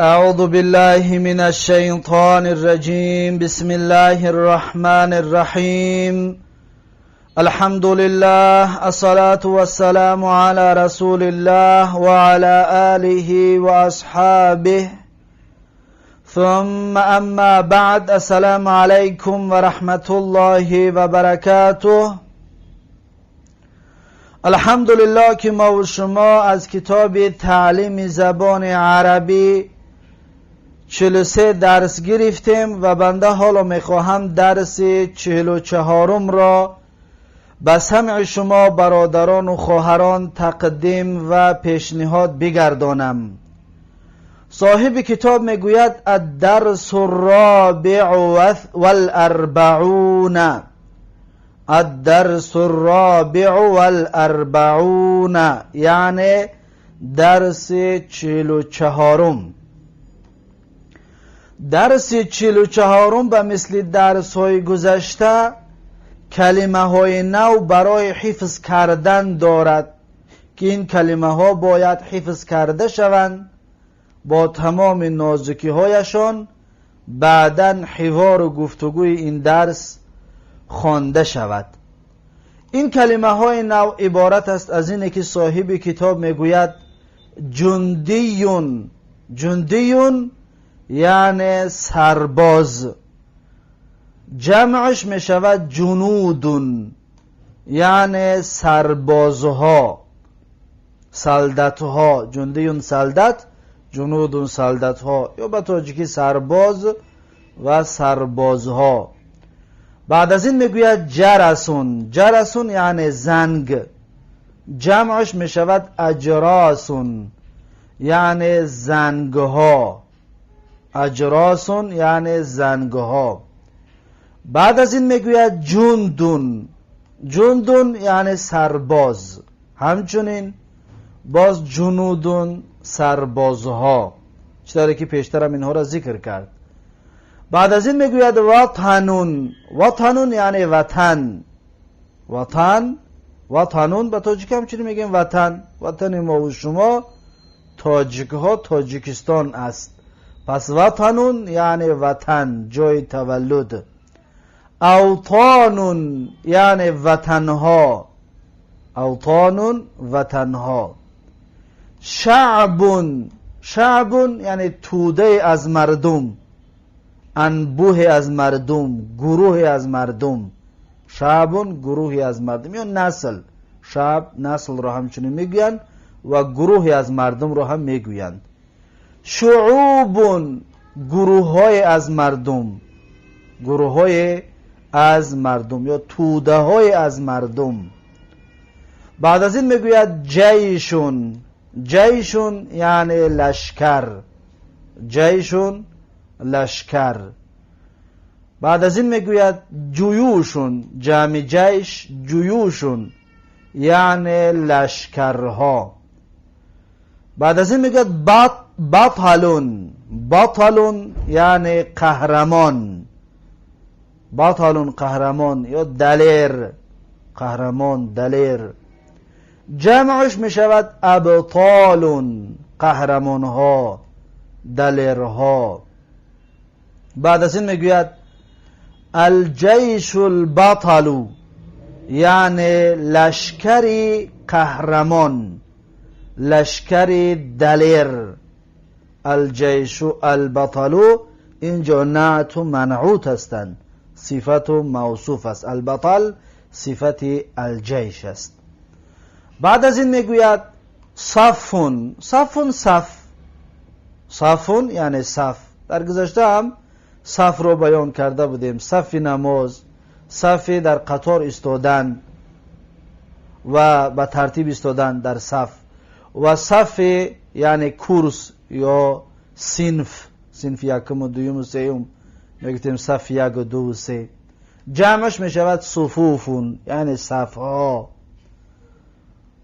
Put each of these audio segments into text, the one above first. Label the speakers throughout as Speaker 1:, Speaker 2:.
Speaker 1: أعوذ بالله من الشيطان الرجيم. بسم الله الرحمن الرحيم. الحمد لله، الصلاة والسلام على رسول الله وعلى آله وأصحابه، ثم أما بعد. السلام عليكم ورحمة الله وبركاته. الحمدلله که ما و شما از کتاب تعلیم زبان عربی 43 درس گرفتیم و بنده حالا میخواهم درس 44 را به سمع شما برادران و خواهران تقدیم و پیشنهاد بگردانم. صاحب کتاب میگوید: الدرس الرابع والاربعون. الدرس الرابع والاربعون، یعنی درس 44. درس 44 به مثل درس های گذشته کلمه های نو برای حفظ کردن دارد که این کلمه ها باید حفظ کرده شوند با تمام نازکی هایشان، بعدا حوار و گفتگوی این درس خوانده شود. این کلمه های نو عبارت است از اینه که صاحب کتاب میگوید: جندی. جندی یعنی سرباز، جمعش می شود جنود، یعنی سربازها، солдатها. جندی солдат، جنود солдатها، یا به تاجیکی سرباز و سربازها. بعد از این میگوید: جرس. جرس یعنی زنگ، جمعش می شود اجراس، یعنی زنگها. اجراس یعنی زنگها. بعد از این میگوید: جند. جند یعنی سرباز، همچنین باز جنود سربازها، چطوری که پیشترم اینها را ذکر کرد. بعد از این میگوید: وطن. وطن یعنی وطن. وطن، وطن به تاجیکی همچنین میگیم وطن. وطن ما و شما تاجیک ها تاجیکستان است. پس وطن یعنی وطن، جای تولد. اوطان یعنی وطنها. اوطان وطنها. شعب. شعب یعنی توده از مردم، انبوه از مردم، گروه از مردم. شعب گروهی از مردم یا نسل. شعب نسل را همچنین میگویند و گروهی از مردم را هم میگویند. شعوب گروه های از مردم، گروه های از مردم یا توده های از مردم. بعد از این میگوید: جیش. جیش یعنی لشکر. جیش لشکر. بعد از این میگوید: جیوش. جمع جیش جیوش، یعنی لشکرها. بعد از این میگوید: بطل. بطل یعنی قهرمان. بطل قهرمان یا دلیر. قهرمان، دلیر. جمعش می شود ابطال، قهرمان ها، دلیرها. بعد از این میگوید: الجیش البطل، یعنی لشکری قهرمان، لشکری دلیر. الجیش البطل، اینجا نعت و منعوت هستند، صفت و موصوف است. البطل صفت الجیش است. بعد از این میگوید: صف. صف صف. صف یعنی صف. در گذشته هم صف رو بیان کرده بودیم، صف نماز، صف در قطار ایستادن و به ترتیب ایستادن در صف، و صف یعنی کورس یا صنف، صنف یکم و دوم و سوم، میگفتیم صف یک و دو و سه. جمعش میشود صفوف، یعنی صف ها.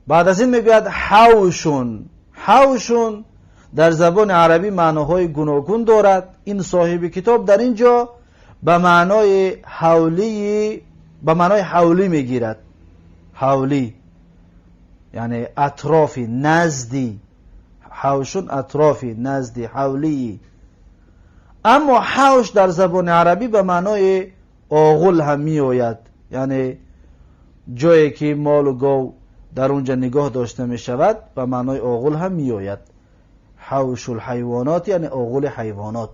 Speaker 1: بعد از این میگوید: حوش. حوش در زبان عربی معناهای گوناگون دارد. این صاحب کتاب در اینجا به معنای حولی، به معنای حولی میگیرد. حولی یعنی اطرافی، نزدی. حوش اطرافی، نزدی، حولی. اما حوش در زبان عربی به معنای آغل هم می آید، یعنی جایی که مال و گاو در اونجا نگاه داشته می شود به معنای آغل هم می آید. حوش الحیوانات یعنی آغل حیوانات.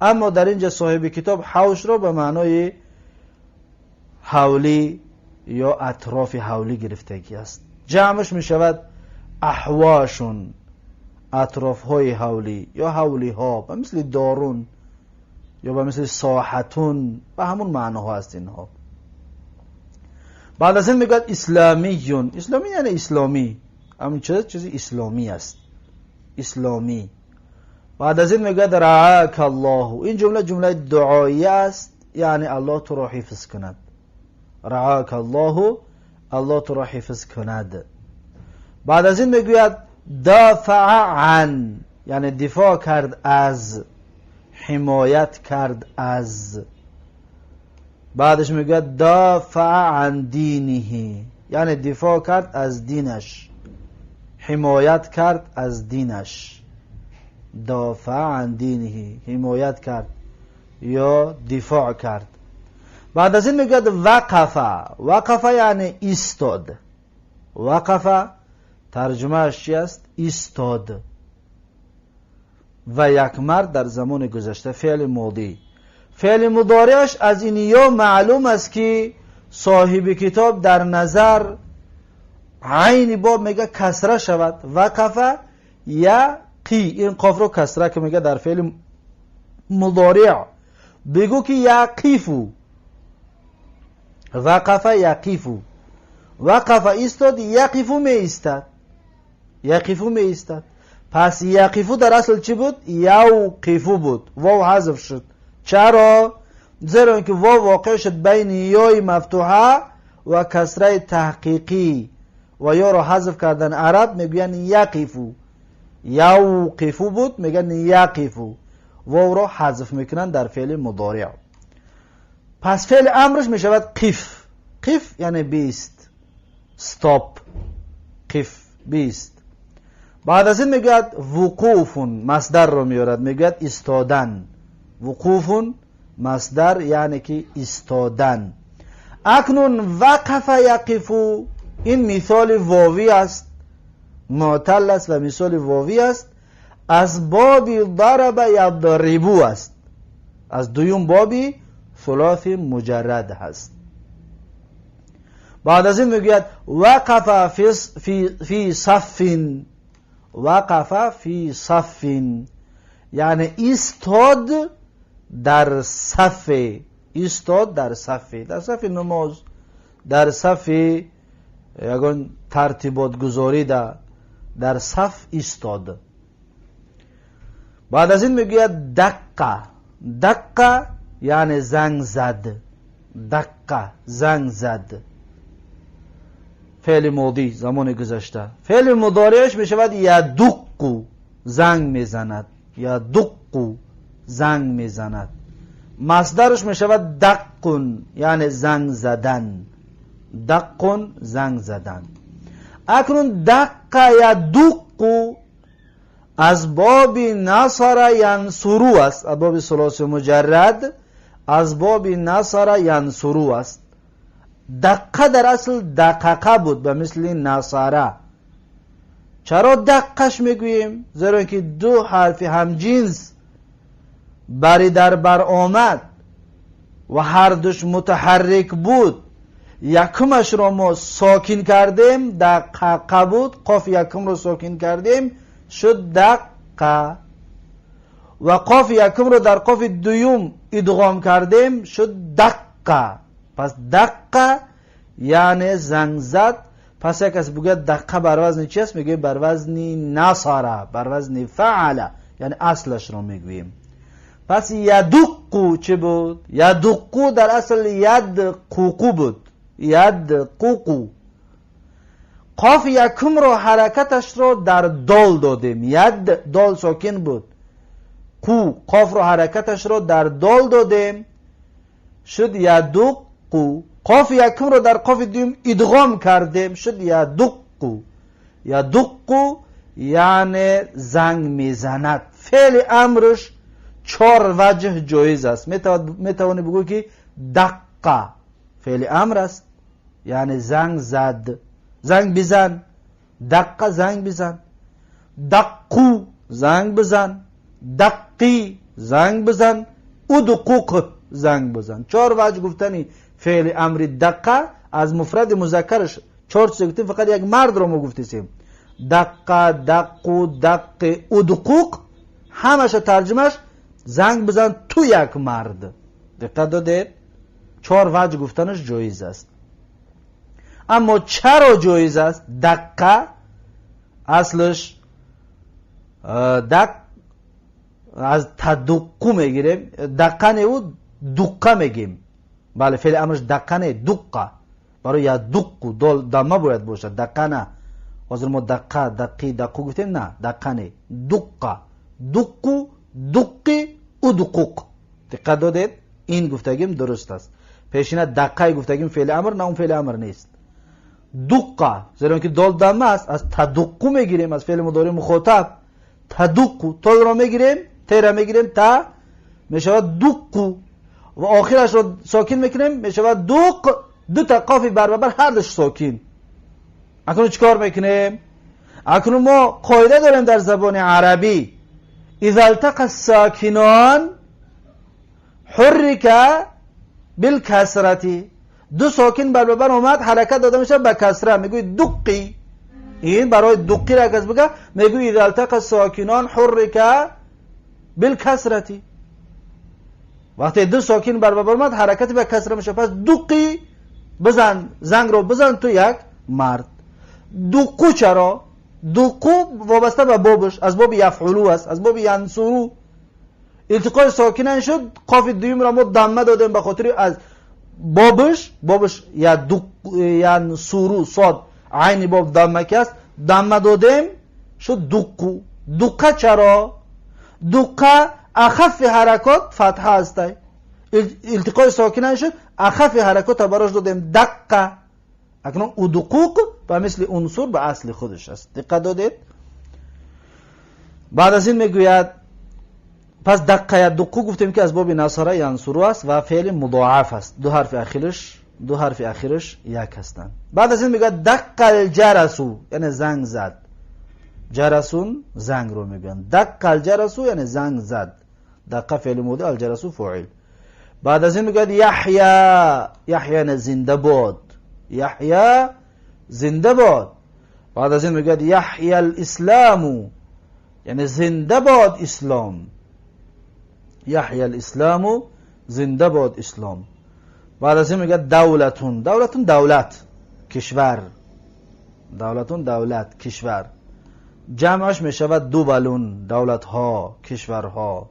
Speaker 1: اما در اینجا صاحب کتاب حوش را به معنای حولی یا اطراف حولی گرفتگی است. جمعش می شود احواشون، اطراف های حولی یا حولی ها، به مثل دارون یا به مثل ساحتون، به همون معناها هست اینها. بعد از این میگوید اسلامیون. اسلامی یعنی اسلامی، همون چیزی اسلامی است، اسلامی. بعد از این میگوید رعاک الله. این جمله جمله دعایی است، یعنی الله تو را حفظ کند. رعاک الله، الله تو را حفظ کند. بعد از این میگوید دافع عن، یعنی دفاع کرد از، حمایت کرد از. بعدش میگوید دافع عن دینه، یعنی دفاع کرد از دینش، حمایت کرد از دینش. دافع عن دینه، حمایت کرد یا دفاع کرد. بعد از این میگوید وقف. وقف یعنی ایستاد. وقف ترجمهش چی است؟ ایستاد. و یک مرد در زمان گذشته، فعل ماضی. فعل مضارعش از این یا معلوم است که صاحب کتاب در نظر عین باب میگه کسره شود. وقف یا قی، این قاف رو کسره که میگه در فعل مضارع بگو که یقیفو. وقف یقیفو، وقف ایستاد، یقیفو می ایستد، یقیفو می ایستد. پس یقیفو در اصل چی بود؟ یوقفو بود، واو حذف شد. چرا؟ زیرا اینکه واو واقع شد بین یای مفتوحه و کسره تحقیقی و یا رو حذف کردن عرب میگوین یقفو. یوقفو بود، میگن یقفو، واو رو حذف میکنن در فعل مضارع. پس فعل امرش میشود قف. قف یعنی بیست، stop، قف بیست. بعد از این میگوید وقوف، مصدر رو میارد، میگوید ایستادن. وقوف مصدر یعنی که ایستادن. اکنون وقف یقفو، این مثال واوی است، معتل است و مثال واوی است، از باب ضرب یضربو است، از دویم بابی ثلاث مجرد هست. بعد از این میگوید وقف فی صف. وقف فی صف یعنی ایستاد در صف، ایستاد در صف، در صف نماز، در صف یگان ترتیبات گذاری، در صف ایستاد. بعد از این میگوید دقه. دقه یعنی زنگ زد. دقه زنگ زد، فعل ماضی زمان گذشته. فعل مضارعش میشود یدقو، زنگ میزند. یدقو زنگ میزند. مصدرش میشود دقون یعنی زنگ زدن. دقون زنگ زدن. اکنون دق یدقو از باب نصر ینصرو است، از باب ثلاث مجرد، از باب نصر ینصرو است. دقه در اصل دققه بود به مثل نصره. چرا دقش میگوییم؟ زیرا که دو حرف همجنس بری در بر آمد و هر دوش متحرک بود، یکمش را ما ساکن کردیم، دققه بود، قاف یکم را ساکن کردیم شد دقه، و قاف یکم را در قاف دوم ادغام کردیم شد دقه. پس دقه یعنی زنگ زد. پس یک کس بگوید دقه بر وزن چی است؟ میگویم بر وزن نصره، بر وزن فعله، یعنی اصلش را میگوییم. پس یدقو چه بود؟ یدقو در اصل ید قوقو بود، ید قوقو. قاف یکم را حرکتش را در دال دادیم، ید دال ساکن بود، قو قاف را حرکتش را در دال دادیم شد یدقو. قاف یکم را در قاف دوم ادغام کردیم شد یدقو. یدقو یعنی زنگ میزند. فعل امرش چهار وجه جایز است. میتوانی بگویی که دقه فعل امر است، یعنی زنگ زد، زنگ بزن. دقه زنگ بزن، دقو زنگ بزن، دقی زنگ بزن، ادقوق زنگ بزن. چهار وجه گفتنی فعل امر دقه از مفرد مذکرش چهار چیز گفتیم، فقط یک مرد رو ما گفتیم. دقه، دقو، دق، ادقوق، همش ترجمهش زنگ بزن تو یک مرد. دقت دادید؟ چهار وجه گفتنش جایز است. اما چرا جایز است؟ دقه اصلش دق از تدقو میگیریم، دقه نه او دقه میگیم. بله فعل امرش دقه نه دقه، برای یا دقو دال دمه باید باشد، دقه نه. حاضر ما دقه دقی دقو گفتیم، نه دقه نه، دقه، دقو، دقی، ادقوق. دقت دادید؟ این گفتگیم درست است. پیشینه دقه گفتگیم فعل امر، نه اون فعل امر نیست. دقه زیرا که دال دمه است، از تدقو میگیریم، از فعل مضارع مخاطب تدقو، تا را میگیریم، ت را میگیریم، تا میشود دقو و آخرش رو ساکن میکنیم میشود دق. دو تا قاف برابر هر دوش ساکن. اکنون چیکار میکنیم؟ اکنون ما قاعده داریم در زبان عربی، اذا التقى الساکنان حرک بالکسرتی. دو ساکن برابر اومد حرکت داده میشه به کسره، میگوی دقی. این برای دقی را کس بگه میگوی اذا التقى الساکنان حرک بالکسرتی. وقتی دو ساکن برابر اومد حرکت به کسره میشه، پس دقی بزن، زنگ رو بزن تو یک مرد. دقو چرا؟ دقو وابسته به بابش، از باب یفعلو است، از باب ینصرو. التقای ساکنان شد، قاف دوم را ما دمه دادیم به خاطر از بابش، بابش یا دق ینصرو صاد عین باب دمه که است، دمه دادیم شد دقو. دقه چرا؟ دقه اخف حرکات فتحه است، التقای ساکنان شد، اخف حرکات براش دادیم دقه. اکنون ادقوق و مثل عنصر به اصل خودش است. دقت دادید؟ بعد از این میگوید پس دقه یا دقو گفتیم که از باب نصره ینصرو است و فعل مضاعف است، دو حرف اخیرش، دو حرف اخیرش یک هستند. بعد از این میگوید دق الجرسو یعنی زنگ زد. جرسون زنگ رو میگن، دق الجرسو یعنی زنگ زد. دقه فعل ماضی، الجرسو فاعل. بعد از این میگوید یحیی، یحیی یعنی زنده باد، یحیی زنده باد. بعد از این میگوید یحیی الاسلام یعنی زنده باد اسلام. یحیی الاسلام زنده باد اسلام. بعد از این میگه دولتون، دولتون دولت کشور، دولتون دولت کشور. جمعش میشود دولون، دولت ها، کشورها.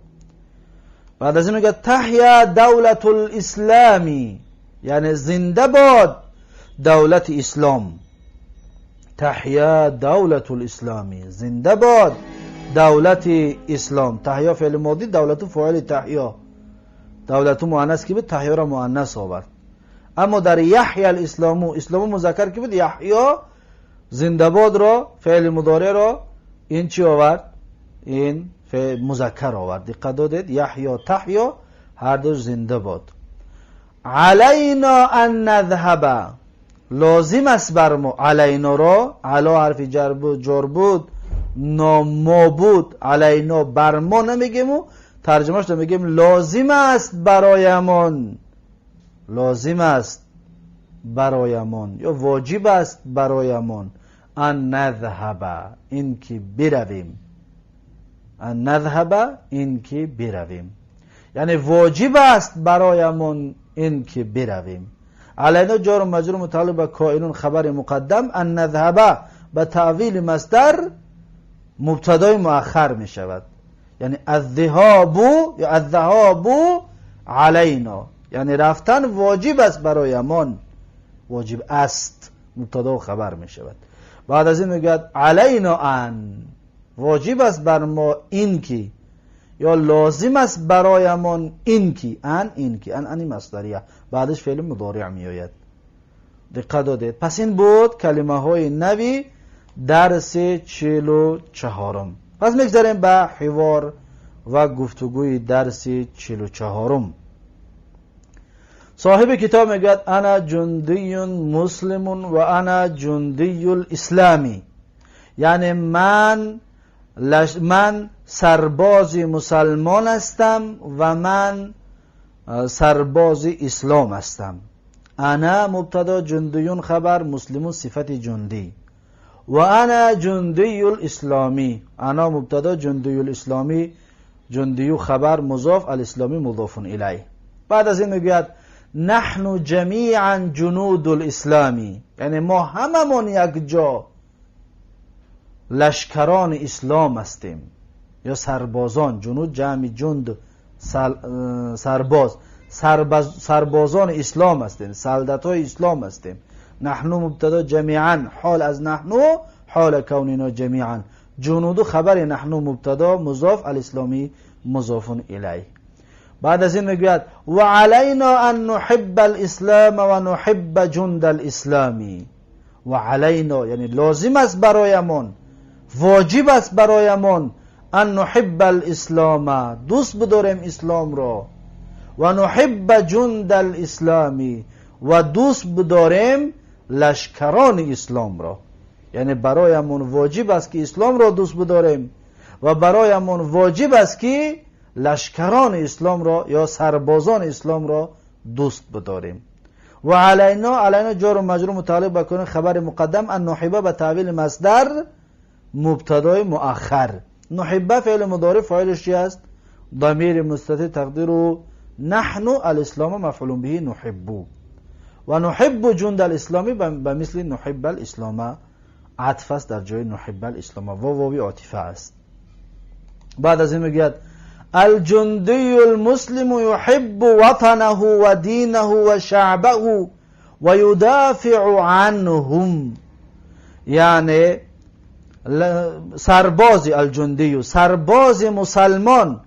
Speaker 1: بعد از این میگه تحیا دولت الاسلامی یعنی زنده باد دولت اسلام. تحیا دولت الاسلامی زنده باد دولت اسلام. تحیا فعل ماضی، دولت فاعل تحیا، دولت مؤنث کی بود؟ تحیا را مؤنث آورد. اما در یحیی الاسلام، اسلام مذکر کی بود؟ یحیی زنده باد را فعل مضارع را این چی آورد؟ این فعل مذکر آورد. دقت دادید؟ یحیی تحیا هر دو زنده باد. علینا ان نذهب لازم است بر ما. علینا را علا حرف جر بود، جار بود، نام بود، علینا بر ما نمیگیم و ترجمهش نمیگیم، لازم است برایمان، لازم است برایمان یا واجب است برایمان ان نذهب این که برویم، ان نذهب این که برویم، یعنی واجب است برایمان این که برویم. علینا جار و مجرور متعلق به کائنون خبر مقدم، ان نذهب به تأویل مصدر مبتدای مؤخر می شود، یعنی الذهاب یا الذهاب علینا یعنی رفتن واجب است برایمان، واجب است، مبتدا و خبر می شود. بعد از این میگوید علینا ان واجب است بر ما این که، یا لازم است برایمان این که، ان این که، ان ان مصدریه، بعدش فعل مضارع می آید. دقت دادید؟ پس این بود کلمه های نوی درس 44. پس میگذاریم به حوار و گفتگوی درس 44. صاحب کتاب میگوید انا جندی مسلم و انا جندی الاسلامی، یعنی من سرباز مسلمان هستم و من سرباز اسلام هستم. انا مبتدا، جندیون خبر، مسلمون صفت جندی، و انا جندی الاسلامی، انا مبتدا، جندی الاسلامی، جندی خبر مضاف، الاسلامی مضاف الیه. بعد از این میگوید نحن جمیعا جنود الاسلامی، یعنی ما هممون یک جا لشکران اسلام هستیم یا سربازان. جنود جمع جند، سرباز، سربازان اسلام هستیم، سلدت های اسلام هستیم. نحن مبتدا، جمیعا حال از نحن، حال کوننا جمیعا، جنود خبر نحن مبتدا، مضاف، الاسلامی مضاف الیه. بعد از این میگوید و علینا ان نحب الاسلام و نحب جند الاسلامی. و علینا یعنی لازم است برایمان، واجب است برایمان، ان نحب الاسلام، دوست بداریم اسلام را، و نحب جند الاسلامی، و دوست بداریم لشکران اسلام را. یعنی برایمان واجب است که اسلام را دوست بداریم و برایمان واجب است که لشکران اسلام را یا سربازان اسلام را دوست بداریم. و علینا، علینا جار و مجرور متعلق بکنه خبر مقدم، ان نحبه به تاویل مصدر مبتدای مؤخر. نحبه فعل مضارع، فاعلش چی است؟ ضمیر مستتر تقدیر نحن، الاسلام مفعول به نحب، و نحب جند الاسلامی به مثل نحب الاسلام عطف است در جای نحب الاسلام و واوی عاطفه است. بعد از این میگوید الجندی المسلم يحب وطنه و دینه و شعبه و یدافع عنهم، یعنی سرباز الجندی، سرباز مسلمان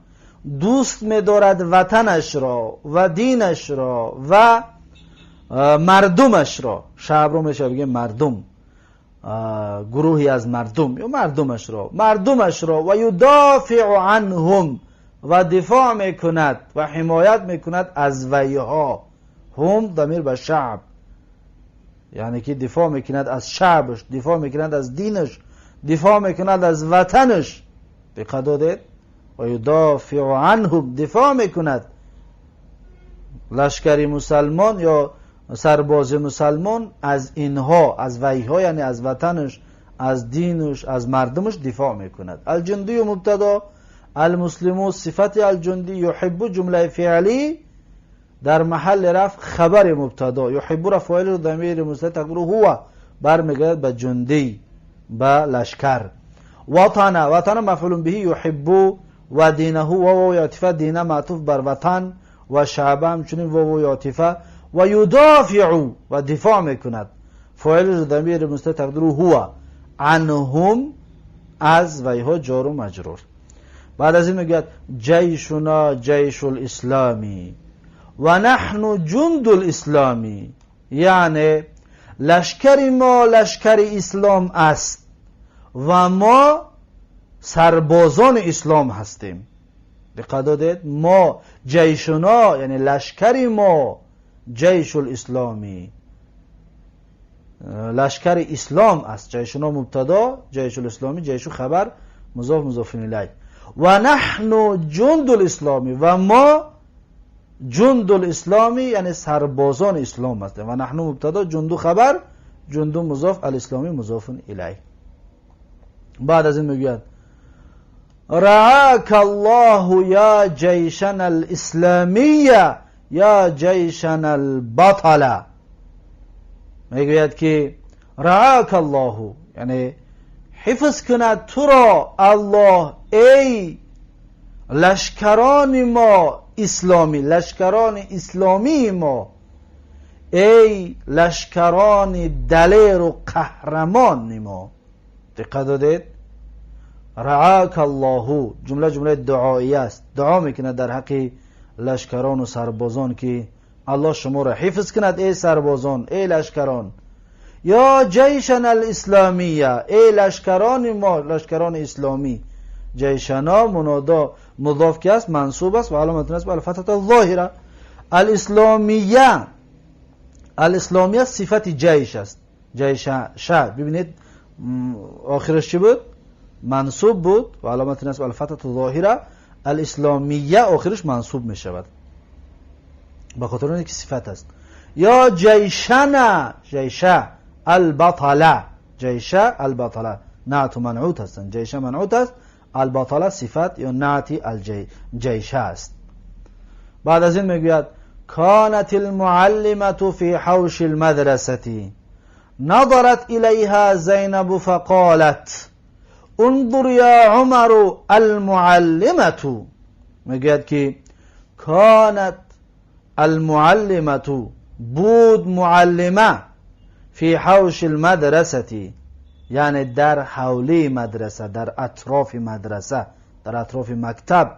Speaker 1: دوست می‌دارد وطنش را و دینش را و مردمش را. شعب رو میشه بگه مردم، گروهی از مردم یا مردمش را، مردمش را، و یدافع عنهم، و دفاع میکند و حمایت میکند از ویها. هم ضمیر به شعب، یعنی که دفاع میکند از شعبش، دفاع میکند از دینش، دفاع میکند از وطنش. دقت دادید؟ و یدافع عنهم، دفاع میکند. لشکری مسلمان یا سرباز مسلمان از اینها، از ویها، یعنی از وطنش، از دینش، از مردمش دفاع میکند. الجندی مبتدا، المسلم صفت الجندی، یحب جمله فعلی در محل رفع خبر مبتدا، یحب را فاعل ضمیر مستتر تقدیر هو برمیگردد به جندی، به لشکر. وطن، وطن مفعول به یحب، و دینه و واو عاطفه، دینه معطوف بر وطن، و شعب همچنین واو عاطفه، و یدافع و دفاع میکند، فاعل ضمیر مستتر تقدیر هو، عنهم از ویها جار و مجرور. بعد از این میگوید جیشنا جیش الاسلامی و نحن جند الاسلامی، یعنی لشکر ما لشکر اسلام است و ما سربازان اسلام هستیم. دقت دادید؟ ما جیشنا یعنی لشکر ما جیش الاسلامی، لشکر اسلام است. جیشنا مبتدا، جیش الاسلامی جیش خبر، مضاف مضاف الیه. و نحن جند الاسلامی، و ما جند الاسلامی یعنی سربازان اسلام هستیم. و نحن مبتدا، جند خبر، جند مضاف، الاسلامی مضاف الیه. بعد از این میگوید رعاک الله یا جیشنا الاسلامی یا جیشنا البطل. میگوید که رعاک الله یعنی حفظ کند تو را الله ای لشکران ما اسلامی، لشکران اسلامی ما، ای لشکران دلیر و قهرمان ما. دقت دادید؟ رعاک الله جمله جمله دعایی است، دعا میکند در حق لشکران و سربازان که الله شما را حفظ کند ای سربازان، ای لشکران. یا جیشنا الاسلامیه، ای لشکران ما، لشکران اسلامی. جیشنا منادا مضاف که است، منصوب است و علامت نصب الفتحة الظاهره. الاسلامیه، الاسلامیه صفت جیش است. جیش ش، ببینید آخرش چی بود؟ منصوب بود و علامت نصب الفتحة الظاهره. الاسلامیه آخرش منصوب می شود به خاطر اینکه صفت است. یا جیشنا، جیشه البطله، جیشه البطله نعت و منعوت هستند. جیشه منعوت است، البطله صفت یا نعت الجیشه است. بعد از این میگوید كانت المعلمة في حوش المدرسة نظرت إليها زينب فقالت انظر يا عمر المعلمة. میگوید که كانت المعلمة بود معلمه، فی حوش المدرسة یعنی در حولی مدرسه، در اطراف مدرسه، در اطراف مکتب.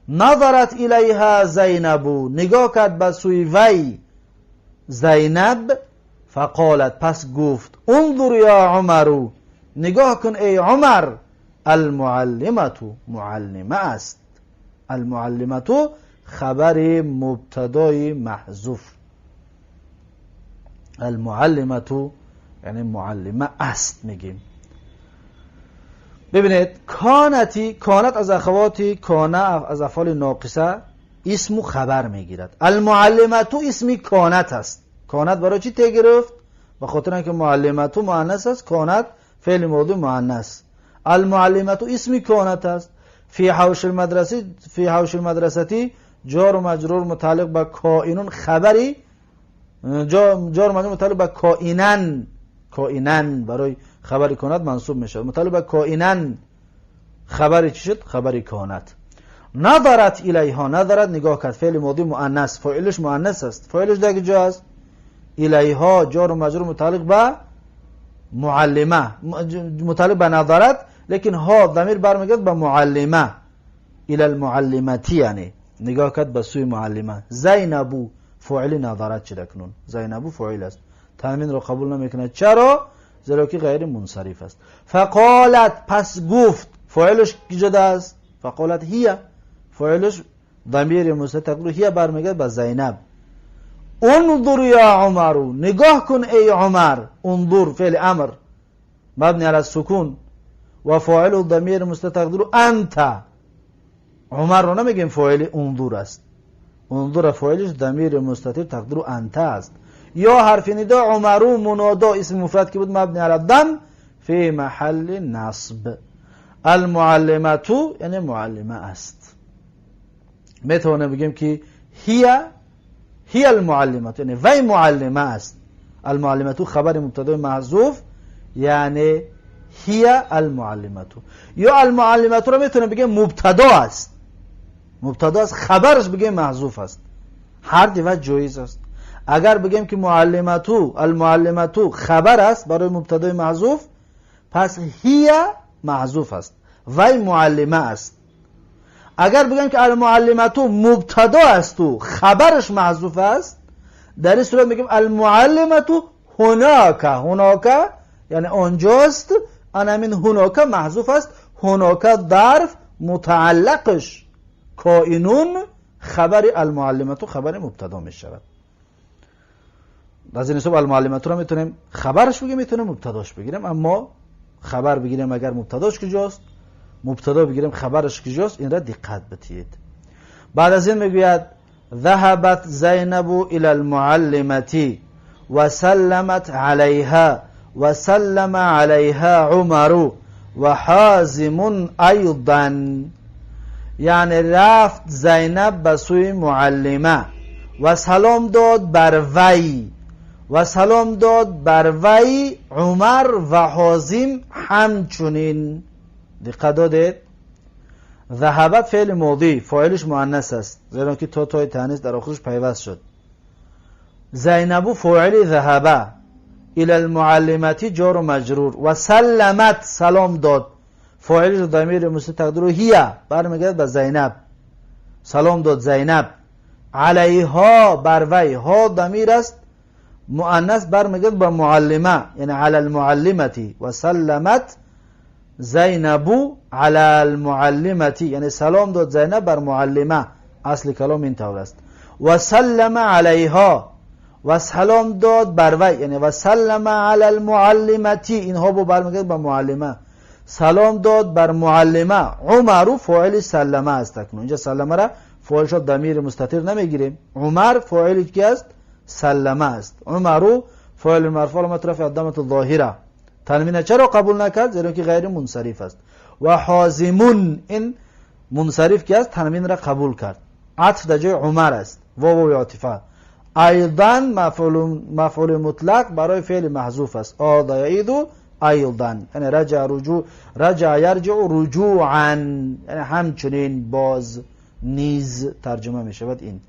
Speaker 1: نظرت الیها زینب، نگاه کرد به سوی وی زینب، فقالت پس گفت انظر یا عمر، نگاه کن ای عمر، المعلمة معلمه است. المعلمة خبر مبتدای محذوف. المعلمة یعنی معلمه است میگیم. ببینید کانتی، کانت از اخواتی کانه، از افعال ناقصه اسم و خبر میگیرد. المعلمة اسمی کانت است. کانت برای چی ته گرفت؟ به خاطر اینکه معلمة مؤنث است، کانت فعل ماضی مؤنث. المعلمة اسمی کانت است. فی حوش المدرسه، فی حوش المدرستی جار و مجرور متعلق به کائنون، خبری جار و مجرور متعلق به کائنن، کائنن برای خبری کانت منصوب میشه، متعلق به کائنن خبری چی شد؟ خبری کانت. نظرت الیها، نظرت نگاه کرد، فعل ماضی مؤنث، فاعلش مؤنث است. فاعلش در کجا است؟ الیها جار و مجرور متعلق به معلمه، متعلق به نظرت، لیکن ها ضمیر برمیگرد به معلمه، الی المعلمتی یعنی نگاه کرد به سوی معلمه. زینبو فاعل نظرت شده اکنون، زینبو فاعل است، تنوین رو قبول نمیکنه. چرا؟ زیرا که غیر منصرف است. فقالت پس گفت، فاعلش کجا است؟ فقالت هی، فاعلش ضمیر مستتر هی برمیگرد به زینب. انظر یا عمر، نگاه کن ای عمر. انظر فعل امر مبنی علی السکون و فاعل ضمیر مستتر انت. عمر رو نمیگیم فاعل انظر است، انظر فاعلش ضمیر مستتر تقدیر انت است. یا حرف ندا عمرو منادا اسم مفرد که بود مبنی علی الضم فی محل نصب. المعلمة یعنی معلمه است. میتونه بگیم که هی، هی المعلمة یعنی وی معلمه است. المعلمة خبر مبتدا محذوف یعنی هی المعلمة. یا المعلمة رو میتونه بگیم مبتدا است، مبتدا است، خبرش بگیم محذوف است. هر دو وجه جایز است. اگر بگیم که معلمة، المعلمة خبر است برای مبتدای محذوف، پس هی محذوف است، وی معلمه است. اگر بگیم که المعلمة مبتدا است و خبرش محذوف است، در این صورت میگیم المعلمة هناک، هناک یعنی آنجاست، ان همین هناک محذوف است. هناک ظرف متعلقش کائنون خبر المعلمة خبر مبتدا می شود. از این حساب المعلمة رو میتونیم خبرش بگیم، میتونیم مبتداش بگیریم. اما خبر بگیریم اگر مبتداش کجاست، مبتدا بگیریم خبرش کجاست، این را دقت بدهید. بعد از این میگوید ذهبت زینب الى المعلمة وسلمت عليها وسلم عليها عمر وحازم ايضا. یعنی رفت زینب به سوی معلمه و سلام داد بر وی و سلام داد بر وی عمر و حازم همچنین. دقت دادید؟ ذهبت فعل ماضی، فاعلش مؤنث است زیرا که تا تای تانیث در آخرش پیوست شد. زینب فاعل ذهبه، الى المعلمة جار و مجرور، و سلمت سلام داد، فاعلش ضمیر مستتر تقدیره هی برمیگرد به زینب. سلام داد زینب، علیها بر وی، ها ضمیر است مؤنث برمیگرد به معلمه، یعنی علی المعلمتی. و سلمت زینب علی المعلمتی، یعنی سلام داد زینب بر معلمه. اصل کلام این طور است. و سلم علیها، و سلام داد بر وی، یعنی و سلم علی المعلمتی، اینها بو برمیگرد به معلمه. سلام داد بر معلمه. عمر فاعل سلمه است. اکنون اینجا سلمه را فاعل شد ضمیر مستتر نمیگیریم. عمر فاعل کی است؟ سلمه است. عمر فاعل مرفوع علامت رفع الضمه الظاهره. تنوین چرا قبول نکرد؟ زیرا که غیر منصرف است. و حازمون، این منصرف کی است؟ تنوین را قبول کرد. عطف در جای عمر است، واو عاطفه. ایضا مفعول مطلق برای فعل محذوف است. آض یعید ایضا، یعنی رجع رجوع، رجع یرجع رجوعا، یعنی همچنین باز نیز ترجمه می شود. این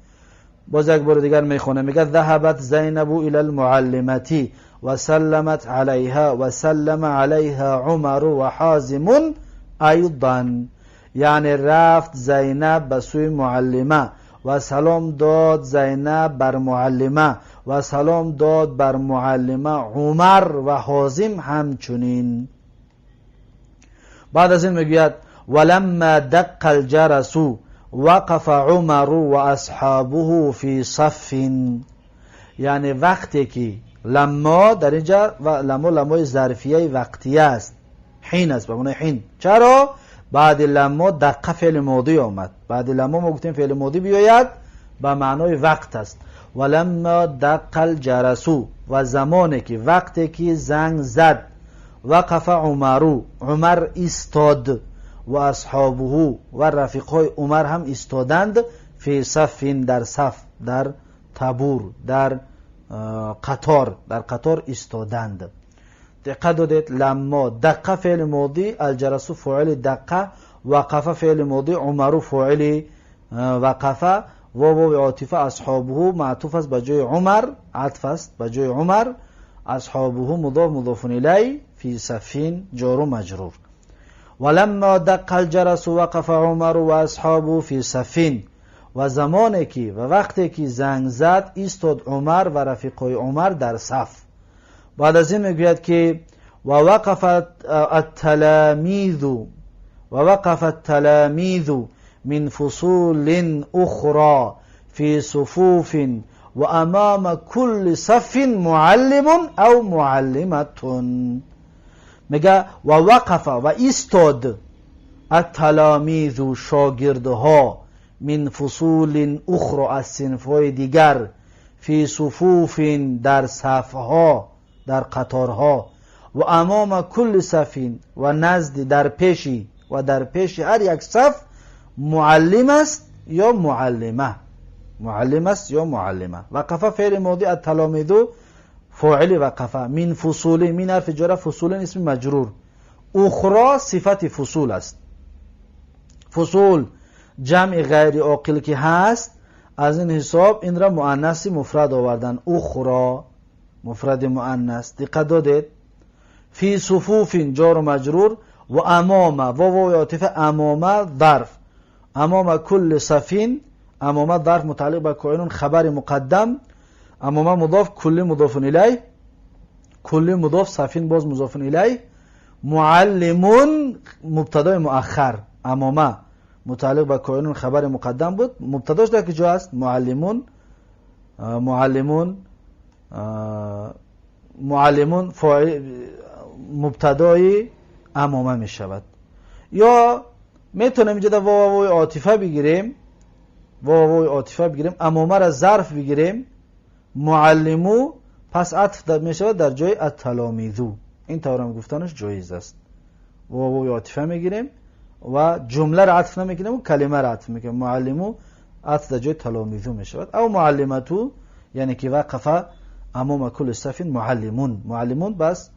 Speaker 1: باز یک بار دیگر میخونه، میگه ذهبت زینب الى المعلمتی و سلمت علیها و سلم علیها عمر و حازم ایضا، یعنی رفت زینب به سوی معلمه و سلام داد زینب بر معلمه و سلام داد بر معلمه عمر و حازم همچنین. بعد از این میگوید ولما دق الجرس وقف عمر و اصحابه فی صف، یعنی وقتی که لما در اینجا و لما لمای ظرفیه وقتیه است، حین است، به معنای حین. چرا؟ بعد لما دقه فعل ماضی آمد. بعد لما ما گفتیم فعل ماضی بیاید به معنای وقت است. و لما دق الجرس، و زمانی که وقتی که زنگ زد، وقف عمرو، عمر ایستاد، و اصحابه و رفیقهای عمر هم ایستادند، فی صف، در صف، در طابور، در قطار، در قطار ایستادند. دقت دادید؟ لما دقه فعل ماضی، الجرس فاعل دقه، وقف فعل ماضی، عمر فاعل وقف، واو عاطفه، اصحابه معطوف است به جای عمر، عطف است به جای عمر، اصحابه مضاف مضاف الیه، فی صفین جار و مجرور. ولما دق الجرس وقف عمر و اصحابه فی صفین، و زمانی که و وقتی که زنگ زد ایستاد عمر و رفیقای عمر در صف. بعد از این میگوید که و وقف التلاميذ، و وقف التلاميذ من فصول اخرى في صفوف و امام كل صف معلم او معلمة. میگه و وقف و ایستاد التلاميذ شاگردها من فصول اخرى از صنف‌های دیگر، فی صفوف در صفها، در قطارها، و امام کل صفین و نزد در پیشی و در پیش هر یک صف معلم است یا معلمه، معلم است یا معلمه. وقف فعل ماضی، التلاميذ فاعل وقف، من فصول من حرف جر، فصول اسم مجرور، اخرى صفت فصول است. فصول جمع غیر عاقل که هست، از این حساب این را مؤنث مفرد آوردن، اخرى مفرد مؤنث. دقت دادید؟ فی صفوف جار و مجرور، و امام واو عاطفه، امام ظرف، امام کل صفین، امام ظرف متعلق به کائن خبر مقدم، امام مضاف، کل مضاف الیه، کل مضاف، صفین باز مضاف الیه، معلمون مبتدای مؤخر. امامه متعلق به کائن خبر مقدم بود، مبتداش در کجا است؟ معلمون، معلمون، معلمون فاعل مبتدای امامه می شود. یا میتونیم اینجا در واو عاطفه بگیریم، واو عاطفه بگیریم، امامه را ظرف بگیریم، معلمو پس عطف می شود در جای التلاميذ. این طور هم گفتنش جایز است. واو عاطفه میگیریم و جمله را عطف نمیکنیم و کلمه را عطف میکنیم. معلمو عطف در جای تلاميذ می شود. او معلمتو، یعنی که وقف امام کل صف معلمون، معلمون بس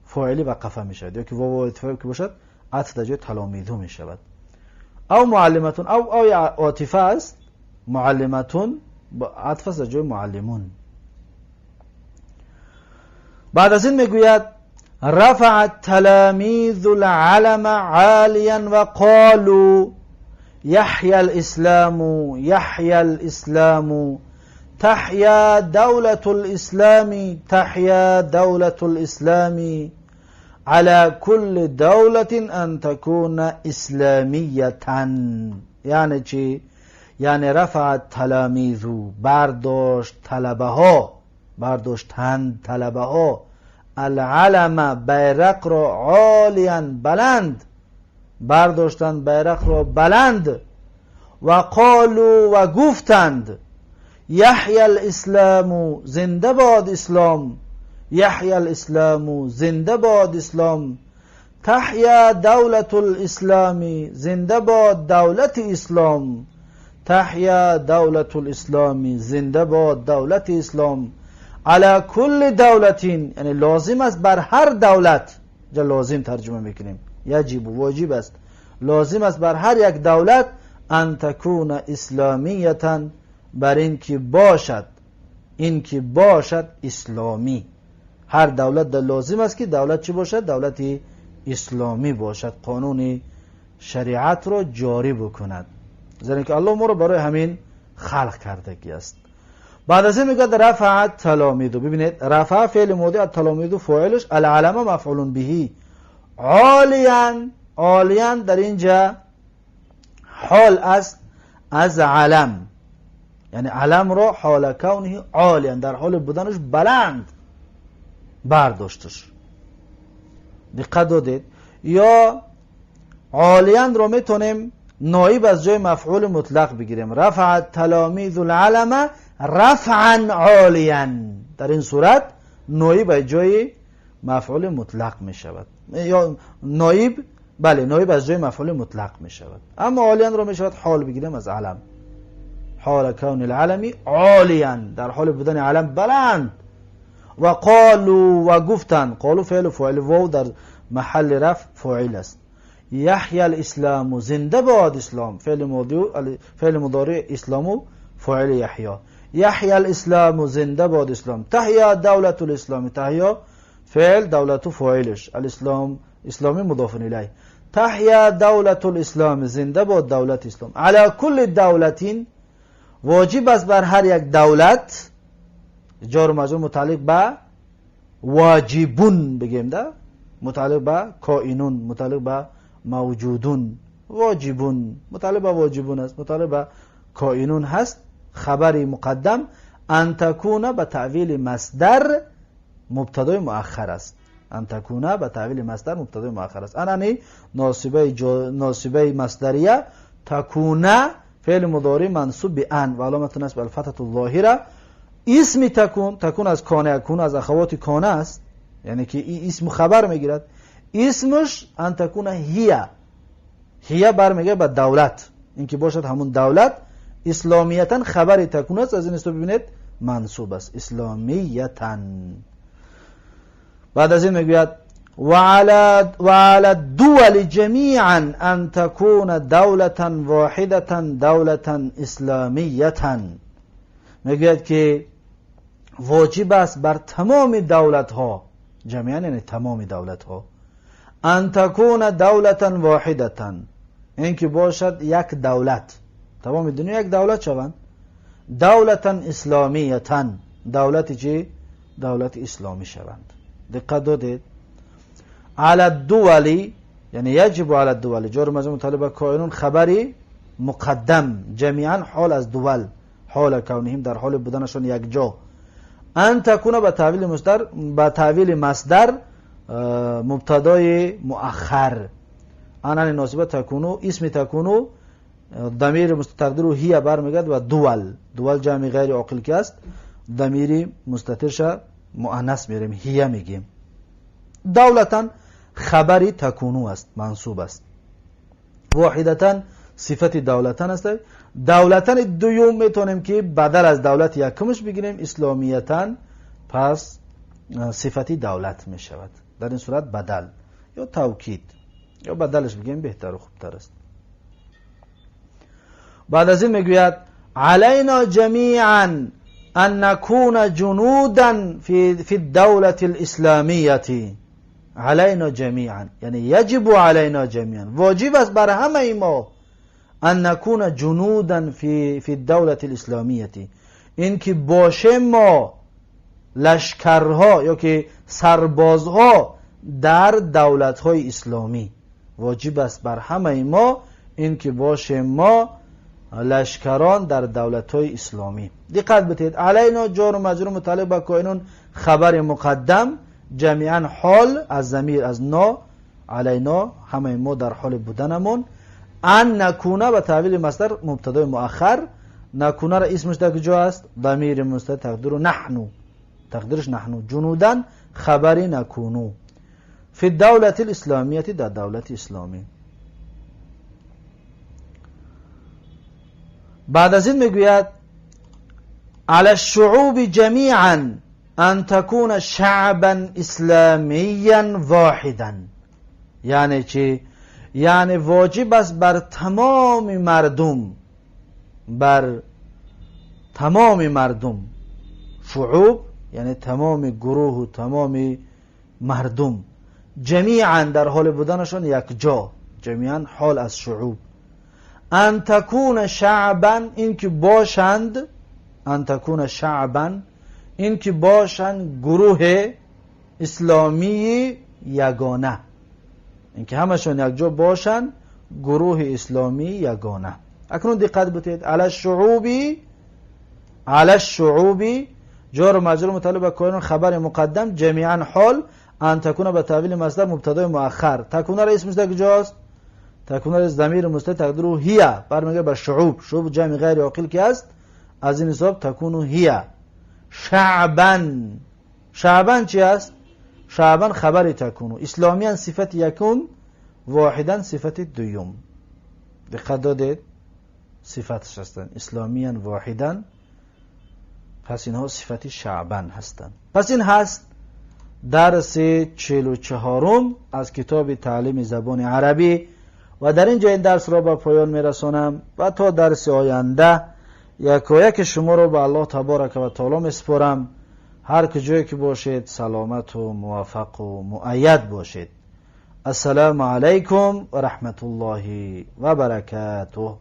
Speaker 1: فاعل وقفه می شود، یا که واو عاطفه که باشد عطف در جای تلاميذ می شود. او معلمتون، او عاطفه است، معلمتون عطف است در جای معلمون. بعد از این میگوید رفع التلاميذ العلم عاليا وقالوا يحيى الإسلام يحيى الإسلام تحيا دولة الإسلام، تحيا دولة الإسلام، على كل دولة أن تكون إسلامية. یعنی چی؟ یعنی رفع التلاميذ، برداشت طلبه ها، برداشتند طلبه ها، العلم بیرق را، عالیا بلند، برداشتند بیرق را بلند، و قالوا و گفتند، یحیی الاسلام زنده باد اسلام، یحیی الاسلام زنده باد اسلام، تحیا دولت الاسلام زنده باد دولت اسلام، تحیا دولت الاسلام زنده باد دولت اسلام، علی کل دولت، یعنی لازم است بر هر دولت، جا لازم ترجمه میکنیم، یجب واجب است، لازم است بر هر یک دولت، ان تکون اسلامیتا، بر این که باشد، این که باشد اسلامی. هر دولت در لازم است که دولت چی باشد؟ دولت اسلامی باشد، قانون شریعت را جاری بکند، زیرا که الله ما رو برای همین خلق کردگی است. بعد از این میگه رفع التلاميذ. ببینید رفع فعل ماضی، التلاميذ فاعلش، العلم مفعول به، عالیا، عالیا در اینجا حال است از علم، یعنی علم را حال کونه عالیا، در حال بودنش بلند برداشتش. دقت دادید؟ یا عالیا را میتونیم نایب از جای مفعول مطلق بگیریم، رفع التلاميذ العلم رفعا عالیا، در این صورت نایب از جای مفعول مطلق می شود، یا نایب، بله، نایب از جای مفعول مطلق می شود. اما عالیا را می شود حال بگیریم از علم، حال کون العلم عالیا، در حال بودن علم بلند. و قالوا و گفتند، قالوا فعل فاعل، واو در محل رفع فاعل است. یحیی الاسلام زنده باد اسلام، فعل ماضی، فعل مضارع اسلام فاعل یحیی، یحیی الاسلام زنده باد اسلام، تحیا دولت الاسلام، تحیا فعل، دولت فاعلش، الاسلام اسلامی مضاف الیه، تحیا دولت الاسلام زنده باد دولت اسلام، علی کل دولت واجب است بر هر یک دولت، جار و مجرور متعلق به واجبون بگیم ده، متعلق به کائنون، متعلق به موجودون، واجبون متعلق به واجبون است، متعلق به کائنون هست. خبری مقدم ان تکون به تأویل مصدر مبتدای مؤخر است، ان تکون به تأویل مصدر مبتدای مؤخر است. ان یعنی ناصبه ناصبه مصدریه، تکون فعل مضارع منصوب به ان و علامت نصب الفتحة الظاهره، اسم تکون، تکون از کان یکون، از اخوات کان است، یعنی که این اسم خبر میگیرد، اسمش ان تکون هی، هی برمیگه به دولت، اینکه باشد همون دولت اسلامیتا خبر تکون است. از این است ببینید منصوب است اسلامیتا. بعد از این میگوید وعلى الدول جميعا أن تكون دولة واحدة دولة اسلامیة. میگوید که واجب است بر تمام دولت ها، جمیعا یعنی تمام دولت ها، ان تكون دولة واحدة، اینکه باشد یک دولت، تمام دنیا یک دولت شوند، دولة اسلامیة، دولت چی؟ دولت اسلامی شوند. دقت دادید؟ على الدول یعنی یجب على الدول، جار مجرور متعلق به کائنون خبری مقدم، جمیعا حال از دول، حال کونهم در حال بودنشون یک جا، ان تکون به تأویل مصدر، به تأویل مصدر مبتدای مؤخر، ان ناصبه تکونو، اسم تکونو ضمیر مستتر هی برمیگرد و دول، دول جمع غیر عاقل که است، ضمیری مستترش مؤنث میریم، هی میگیم. دولتا خبری تکونو است، منصوب است. واحدتا صفت دولتا است. دولتا دوم میتونیم که بدل از دولت یکمش بگیریم، اسلامیتا، پس صفتی دولت میشود. در این صورت بدل یا توکید یا بدلش بگیم بهتر و خوبتر است. بعد از این میگوید علینا جمیعا ان نكون جنودا في الدولة الاسلامیة. علینا جمیعا یعنی یجب علینا جمیعا، واجب است بر همه ما، ان نكون جنودا في الدولة الاسلامیة، اینکه باشه ما لشکرها یا که سربازها در دولت‌های اسلامی. واجب است بر همه ما اینکه باشه ما لشکران در دولت‌های اسلامی. دقت بدهید، علینا جار و مجرور متعلق به کائنون خبر مقدم، جمیعا حال از ضمیر از نا، علینا همه ما در حال بودنمون، ان نکونه به تحویل مصدر مبتدای مؤخر، نکونه را اسمش در کجا است؟ ضمیر مستتر تقدیر نحنو، تقدیرش نحنو، جنودن خبر نکونو، فی الدولة الاسلامیه در دولت اسلامی. بعد از این میگوید علی الشعوب جمیعا ان تکون شعبا اسلامیا واحدا. یعنی چی؟ یعنی واجب است بر تمام مردم، بر تمام مردم، شعوب یعنی تمام گروه و تمام مردم، جمیعا در حال بودنشان یک جا، جمیعا حال از شعوب، ان تکون شعبا اینکه باشند، ان تکون شعبا اینکه باشند گروه اسلامی یگانه، اینکه همشون یک جا باشند گروه اسلامی یگانه. اکنون دقت بدهید، علی الشعوب، علی الشعوب جار و مجرور متعلق به کائن خبر مقدم، جمیعا حال، ان تکون به تحویل مصدر مبتدای مؤخر. تکون را اسمش در کجاست؟ تکون را ضمیر مستتر تقدیر هی، برمیگرده به شعوب، شعوب جمع غیر عاقل که است، از این حساب تکون هی. شعبا، شعبا چی است؟ شعبا خبر تکونو، اسلامیان صفت یکم، واحدا صفت دوم. دقت دادید؟ صفتش هستند، اسلامیان واحدا، پس اینها صفت شعبان هستند. پس این هست درس 44 از کتاب تعلیم زبان عربی و در اینجا این درس را به پایان میرسانم و تا درس آینده یکایک شما را به الله تبارک و تعالی میسپارم. هر کجایی که باشید سلامت و موفق و مؤید باشید. السلام علیکم و رحمت الله و برکاته.